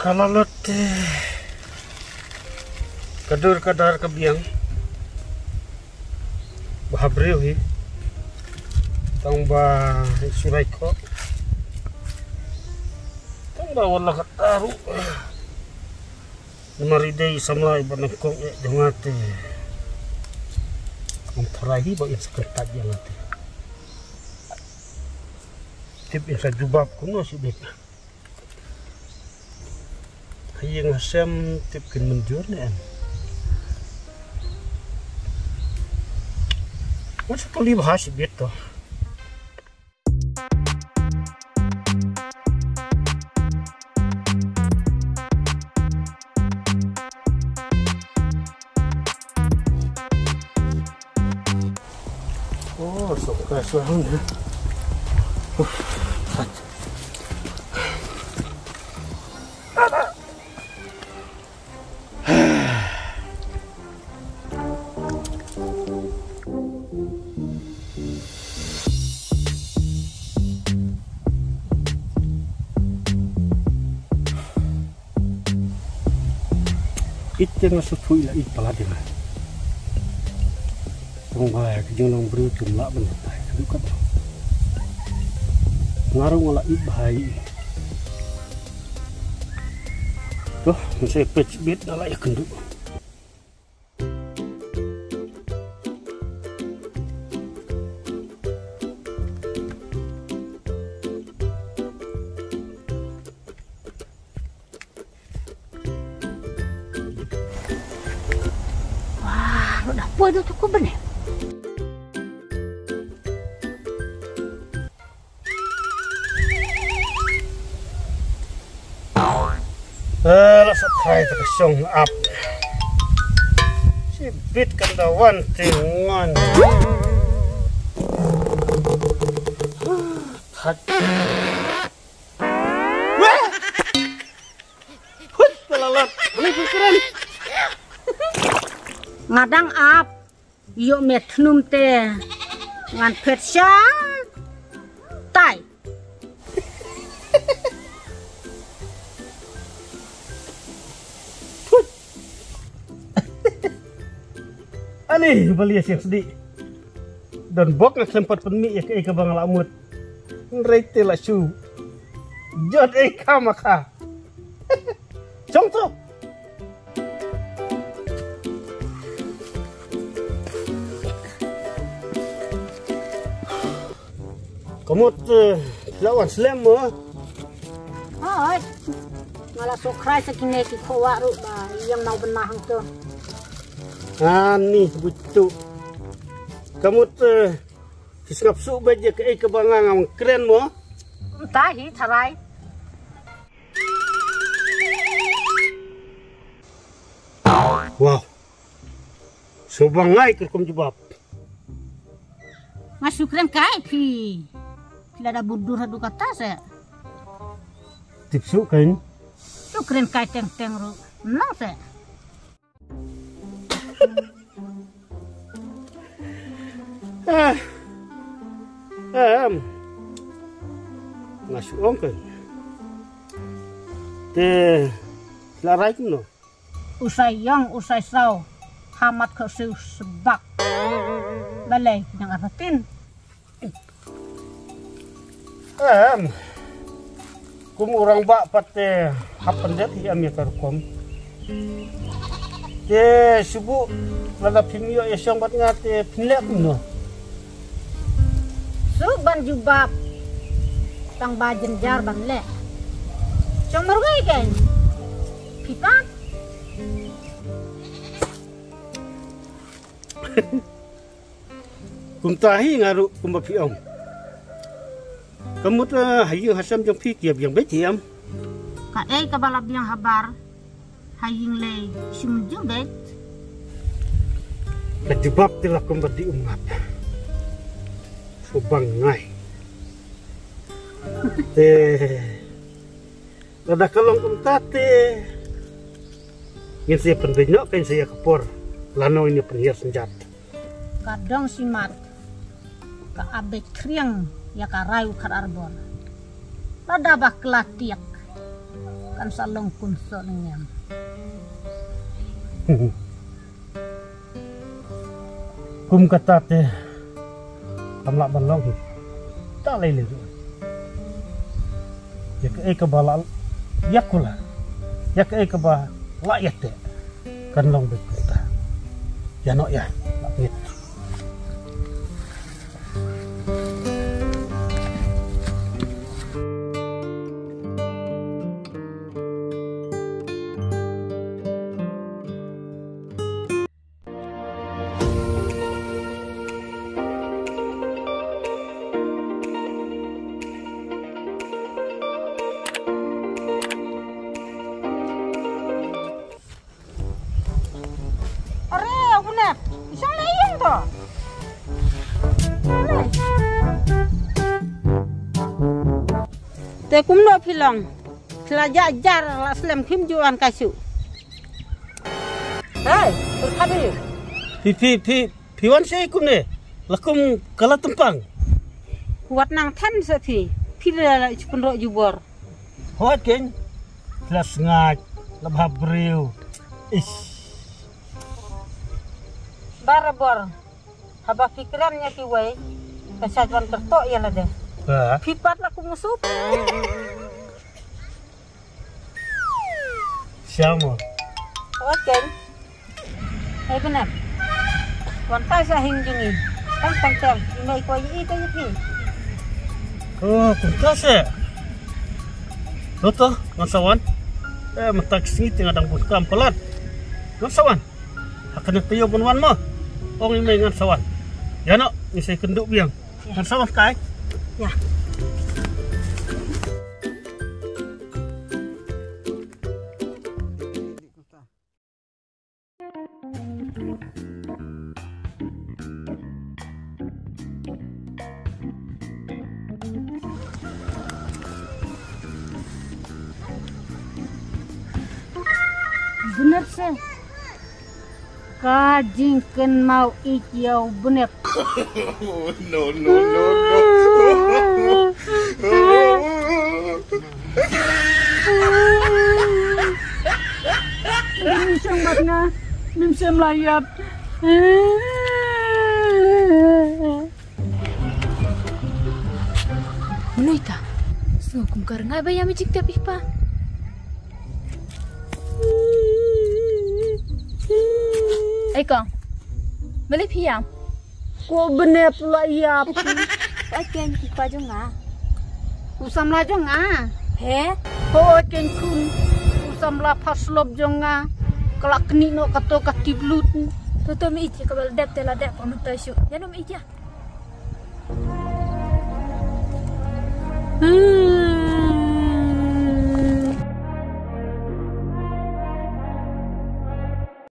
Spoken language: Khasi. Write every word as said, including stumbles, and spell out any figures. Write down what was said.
Ka la lut te ka dur ka dar ka biang. Ba ha briew hi. Tang ba i surai ko. Tang ba wala ka taru. Namar i dei samla i ba nang kong e jong nga te. Ngam tharai hi ba in sa kyntait ïa nga te. Tip in sa jubab kumno sibit. Ha ïing ha sem tip kin mynjur ne em. Wat sa puli bha sibit to. Oh, so ka so hon ha. Ite nga suthu ila i pala ding. Tong ba ka jinglong briew tum la ban tai ka dukat. Nga ruh nga la i bhai. Toh, nse pech bit na la ya kendu. Wah, lo dapur tu cukup benar. Eh, la sa khai ta ka shong ap. Shi bit kan da wan ting wan. Thak. Weh! Hut, la lat. Boleh pikiran. Nga dang ap. Ïoh me thnum te ngan phet sha tai. Ani bali ïa siang sdi. Don bok nga khlem pat pynmih ïa kaei kaba nga la mut. Hynrei te la shu jot ei ka ma ka. Shong to. Ka mut, eh, la wan slem mo. Hooid. Nga la sukrai sa kine ki khawah ruh ba ïeng nau bynna hangto. Ani butu. Ka mut, eh, ki sngap suk bad ïa kaei kaba nga ngam kren mo. Mynta hi tharai. Wow. Sngewbha ngai ka rukom jubab. Nga shu kren kai phi. Phi lada bud dur haduh katta se. Tip suk kai. Shu kren kai teng teng ruh. Nang se. Ah. Em. Nga shu ong kan. Te la rai kumno. U sai ïong u sai saw. Ha mat ka siu sbak. Balei nang arpatin. Em. Kum u rangbah pat te hap pyndet hi em ïa ka rukom. Te shu buh lada phim ïoh ïa shong bad nga te phin leh kumno. Suk ban jubab. Tang ba jynjar ban leh. Shong marwei kein. Phi pat. Kumta hi nga ruh kumba phi ong. Ka mut, eh, ha ïing ha sem jong phi ki ïa biang beit hi em. Kaei kaba la biang habar ha ïing lei shim jingbeit. Ka jubab te la kumba dih ummat. Subang ngai. Te lada ka long kumta te ngin sa ïa pynbeit noh, ngin sa ïa ka por. Lano ngin ïa pynhiar synjat. Ka dong shimat ka ap beit khriang ïa ka rai u khat arbor. Lada ba kla tiak kan sa long kum soh nengem. Kum kata te kam lah ban long hi. Ta lei lei ruh. Ïa kaei kaba lah ïa kula, ïa kaei kaba lah ïa te kan long beit kumta. Ïa noh ïa lah ngit. Are, u Bnep, i shong lei ïing to. Te kumno phi long? Phi la jah jar la slem khim ju wan ka shu. Hei, pyrkhat hi. Phi, phi, phi, phi wan shaei kumne? La kum ka la tympang. Wat nang than sa phi. Phi la la ju pynroh jubor. Hooid kein. Phi la sngaid, la bha briew. Ish. Barabor. Haba phi kren ïa kiwei, ka shait wan kyrtoh ïa lade. Ha. Phi pat la kum u sup. Sha mo. Hooid kein. Hei Bnep. Wan kai sha ïing jong ngi. Tang tang tang. I mei kwah ïa i te ïa phi. Oh, kumta seh. To to, ngan sa wan. Eh, mynta ka sngi te nga dang bun kam palat. Ngan sa wan. Ha kane taïew ban wan mo. Ong i mei ngan sa wan. Ïa noh, ngi sa ïakynduh biang. Ngan sa wan kai. Ïa. Bnep se. Ka jingkynmaw ïeit ïa u Bnep. No, no, no, no. Mim shong bad nga, mim shym la ïap. Mano ita? Sngew kum ka rngai ba ïa me jingtep ïa pa. Ei kong. Balei phi ïam? Ko Bnep la ïap. Oi kein, i pa jong nga. U samla jong nga. He? Hooid kein khun. U samla phaslop jong nga. Ka la knieh noh kato ka tip lut. To to me ïeit kaba la dep te la dep, mynta shuh. Ïa noh me ïeit ïa.